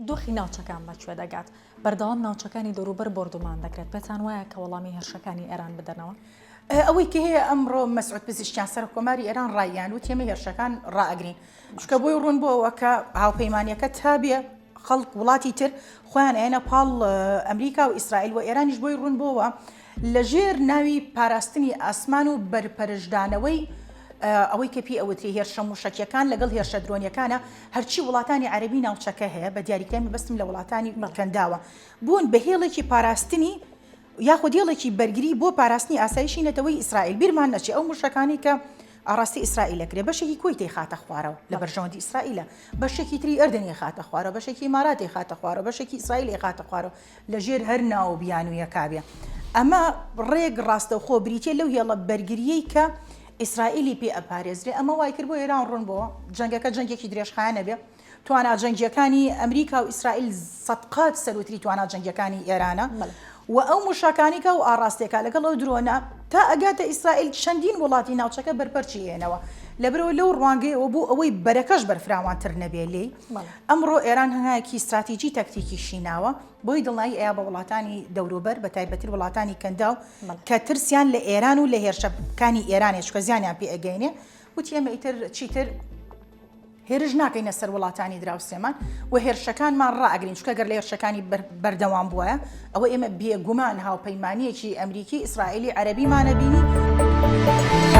دۆخی ناوچەکان بە کوێ دەگات؟ بەردەوام ناوچەکانی دەوروبەر بۆردومان دەکرێت، پێتان وایە کە وەڵامی هێرشەکانی ئێران بدەنەوە؟ ئەوەی کە هەیە ئەمڕۆ مەسعود پزیشکیان سەرۆک کۆماری ئێران ڕایگەیاند وتی ئێمە هێرشەکان ڕائەگرین چونکە بۆی ڕوون بۆوە کە هاوپەیمانیەکە تا بێ خەڵک وڵاتی تر خۆیان ئەیەنە پاڵ ئەمریکا و ئیسرائیل و ئێرانیش بۆی ڕوون بۆوە لەژێر ناوی پاراستنی ئاسمان و بەرپەرچدانەوەی ئەوەی کە پێی ئەوترێ هێرشە موشەکیەکان لەگەڵ هێرشە درۆنیەکانە هەرچی وڵاتانی عەرەبی ناوچەکە هەیە بە دیاریکراوی مەبەستم لە وڵاتانی کەنداوە بوون بە هێڵێکی پاراستنی یاخود هێڵێکی بەرگری بۆ پاراستنی ئاسایشی نەتەوەی ئیسرائیل بیرمان نەچێ ئەو موشەکانەی کە ئاڕاستەی ئیسرائیل ئەکرێ بەشێکی کوەیت ئەیخاتە خوارەوە لە بەرژەوەندی ئیسرائیلە بەشێکی تری ئەردەن ئەیخاتە خوارەوە بەشێکی ئیمارات ئەیخاتە خوارەوە بەشێکی ئیسرائیل ئەیخاتە خوارەوە لەژێر هەر ناو و بیانوویەکا بێ. ئەمە ڕێک ڕاستەوخۆ بریتیە لەو هێڵە بەرگرییەی کە ئیسرائیلی پێ ئەپارێزرێ. ئەمە وای کرد بۆ ئێران ڕوون بۆوە جەنگەکە جەنگێکی درێژخایەن ئەبێ. توانا جەنگییەکانی ئەمریکا و ئیسرائیل سەدقات سەرووتری توانا جەنگییەکانی ئێرانە و ئەو مووشەکانەی کە ئەو ئاڕاستەیەکا لەگەڵ ئەو درۆنە تا ئەگاتە ئیسرائیل چەندین وڵاتی ناوچەکە بەرپەرچی ئەیەنەوە. لەبەرئەوە لەو ڕوانگەیەوە بۆ ئەوەی بەرەکەش بەرفراوانتر نەبێ لێی، ئەمڕۆ ئێران هەنگاوێکی ستراتیجی تەکتیکیشی ناوە بۆی دڵنایی ئەیا بە وڵاتانی دەوروبەر بە تایبەتر وڵاتانی کەنداو کە ترسیان لە ئێران و لە هێرشەکانی ئێرانێ چونکە زیانیان پێ ئەگەینێ وتی ئێمە ئیتر چیتر هێرش ناکەینە سەر وڵاتانی دراوسێمان و هێرشەکانمان ڕائەگرین چونکە گەر لە هێرشەکانی بەردەوام بووایە ئەوە ئێمە بێگومان هاوپەیمانیەکی ئەمریکی ئیسرائیلی عەرەبیمانە بینی.